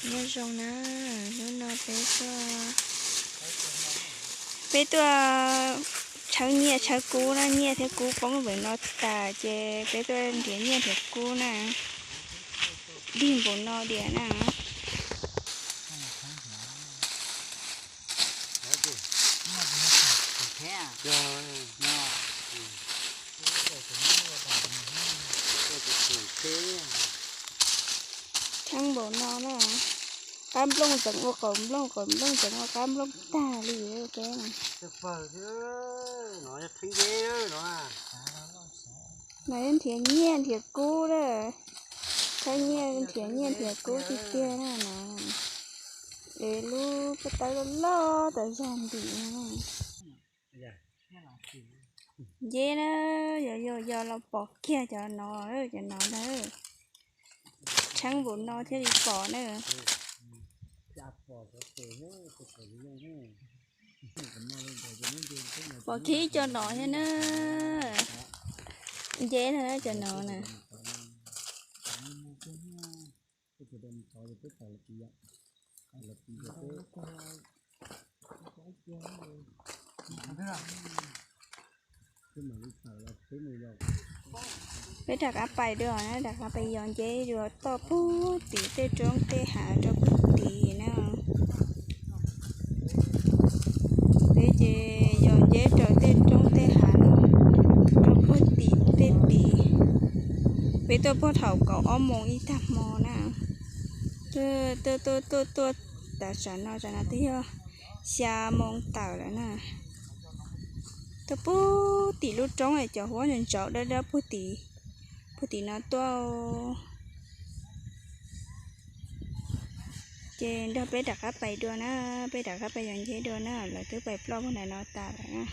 Nyob zoo na, hnub no peb tuaj, peb tuaj tshawb nyiaj tshawb kub na, nyiaj thiab kub poob ntawm no tas ces peb tuaj nrhiav nyiaj nrhiav kub na, dig npaum no diam na. Theeb npaum no na, qab nplooj tseem ua qaum nplooj, qaum nplooj tseem ua qab nplooj tag li peb. Mas nrhiav nyiaj nrhiav kub na, tshawb nyiaj nrhiav nyiaj nrhiav kub tiag tiag na no. Es lub pob tawb loj loj tas zog ntim no. Nceb na, yog yog yog los pom kiag cov no, cov no na. Theeb npaum no thiaj li pom na. Pom kiag ib co no thiab na. Nceb na cov no na. Peb rov qab pais dua na, rov qab pais yos nceb dua toj puag tim tej roob tej hav rau puag tim na. Peb ces yos nceb rau tej roob tej hav no, rau puag tim tej tim. Peb tuaj puag thaum kaum ob moos ib tag hmo na. Tuaj tuaj tuaj tuaj tas tsam no, tsam no twb yog xya moos tawm lawm na. Tuaj puag tim lub roob cov huab ntsaum ntsaum dawb dawb puag tim, puag tim no tuaj. Ces nrog peb rov qab pais dua na, peb rov qab pais yos nceb dua na, lawv twb pais ploj puag nram no tas lawm na.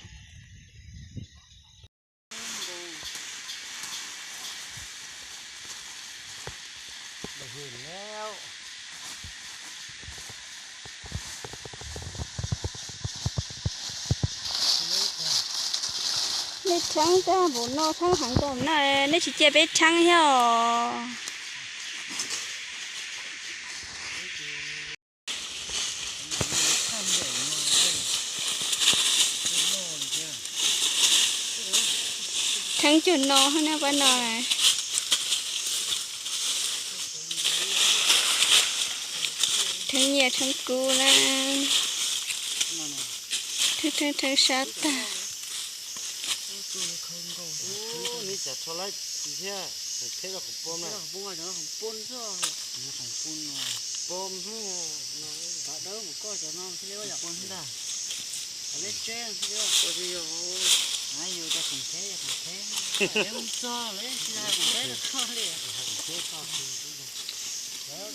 Nej theeb tag npaum no, theeb heev npaum no, nej tsis cia peb theeb thiab os. Theeb cuag no na, pab no. Theeb nyiaj theeb kub na. Theeb theeb theeb sab tag.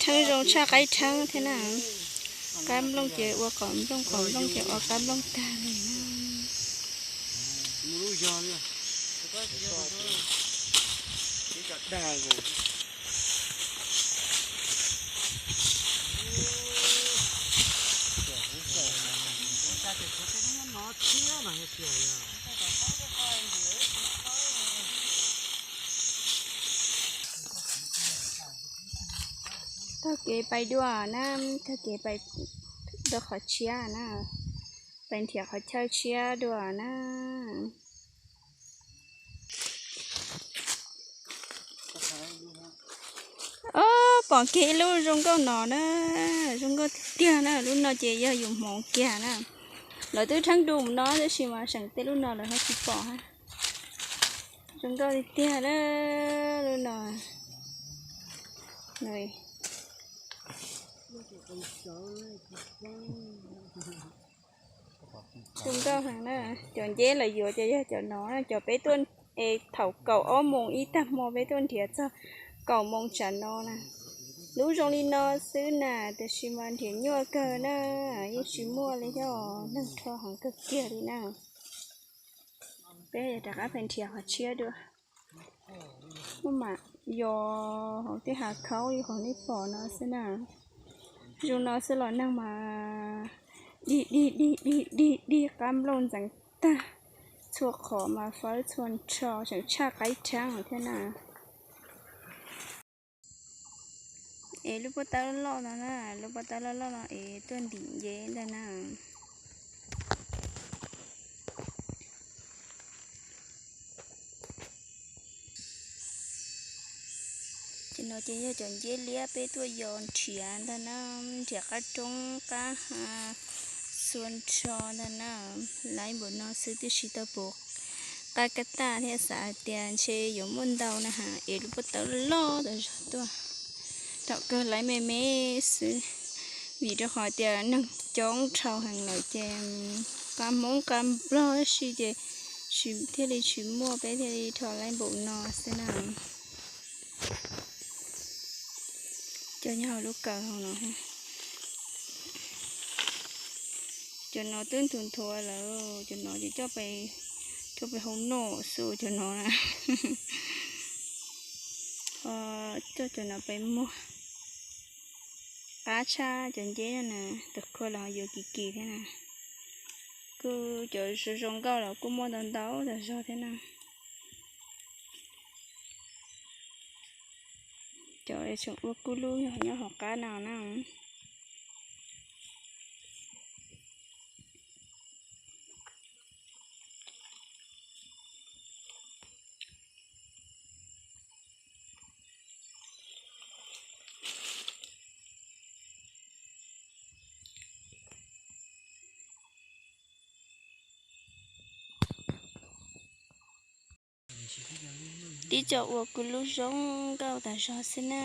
Theeb zoo tshaj qaib theeb thiab na. Qab nplooj ces ua qaum nplooj, qaum nplooj ces ua qab nplooj tag li na. Taug kev pais dua na, taug kev pais dua qhov tshiab na, pais nrhiav qhov chaw tshiab dua na. Ob, pom kiag ib lub zoo nkauj no na, zoo nkauj tiag tiag na, lub no ces yog yus hmoov kiag na. Lawv twb theeb du mus no tab sis mas seem tej lub no lawv ho tsis pom. Zoo nkauj tiag tiag na, lub no. Zoo nkauj heev na, cov nceb lawv yuav ces yog cov no, cov peb tuaj es thaum kaum ob moos ib tag hmo peb tuaj nrhiav txog kaum moos tsam no na. Lub zoo li no xwb na, tiam sis mas nrhiav nyuaj kawg na, yeej tsis muaj li thiab, neeg rho heev kawg kiag li na. Peb rov qab pais nrhiav qhov tshiab dua. Muaj mam yos hauv tej hav khaub li qhov nej pom no xwb na. Zoo no xwb los neeg mas dig dig dig dig dig dig qab nplooj ntxeev tag, txhua qhov mas fawb txhua nrho, tseem tshaj qaib theeb thiab na. Es lub pob tawb loj loj no na, lub pob tawb loj loj no es tuaj ntim nceb ntag na. Ces no ces yog cov nceb liab peb tuaj yos nrhiav ntag na, nrhiav qab roob qab xua nrho ntag na. Laiv npaum no xwb twb tsis tau puv qab kab taj thiab, xav hais tias ntshe yuav muaj ntau na ha, es lub pob tawb loj tas zog tuaj. Thaum kawg laiv me me xwb, vim rau qhov tias neeg coob dhau heev lawm ces qab Hmoob qab Nplog tab si ces tsis, thiaj li tsis muaj, peb thiaj li rho laiv npaum no xwb na. Cov nyob hauv lub kawm hauv no, cov no twb nthuav nthuav lawm, cov no ces coj pem, coj pem hauv noj xwb cov no na. Coj cov no pem muag qab tshaj cov nceb no na, tus khuav los yuav kim kim thiab na. Kuj cov zoo zoo nkauj los kuj muaj ntau ntau tas zog thiab na. Cov tseem ua kuj lub nyob hauv qab no na. Tib co ua kuj lub zoo nkauj tas zog xwb na.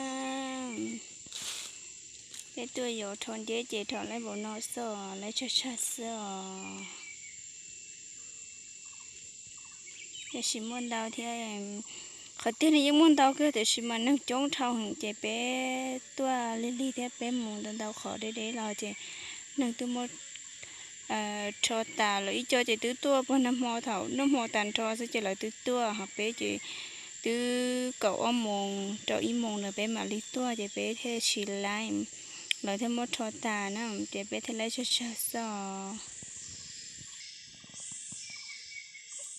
Peb tuaj yos rho nceb ces rho laiv npaum no xwb os, laiv tsawg tsawg xwb os. Tiam sis muaj ntau thiab, qhov tiag li yeej muaj ntau kawg tiam sis mas neeg coob dhau heev ces peb tuaj lig lig thiab peb mus ntau ntau qhov deb deb los ces neeg twb muab rho tas lawm, ib co ces twb tuaj puag nag hmo thaum noj hmo tas nrho xwb ces lawv twb tuaj, ho peb ces twb kaum ob moos rau ib moos ntawd peb mam li tuaj ces peb thiaj tsis laiv, lawv thiaj muab rho tas na, ces peb thiaj laiv tsawg tsawg xwb os.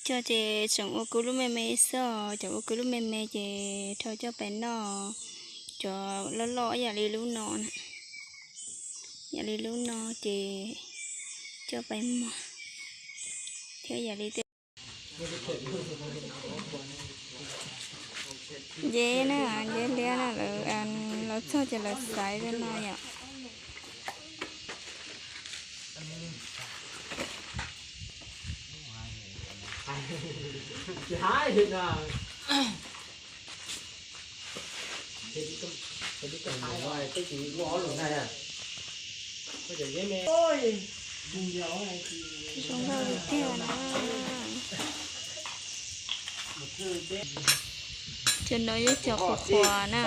Cov ces tseem ua kuj lub me me xwb os, cov ua kuj lub me me ces rho coj pem noj, cov loj loj ib yam li lub no, yam li lub no ces coj pem muag thiab yam li tej nceb na, nceb liab na, lawv los txog ces lawv xaiv li no yom. Zoo nkauj tiag na. Cov no yog cov qhuav qhuav na.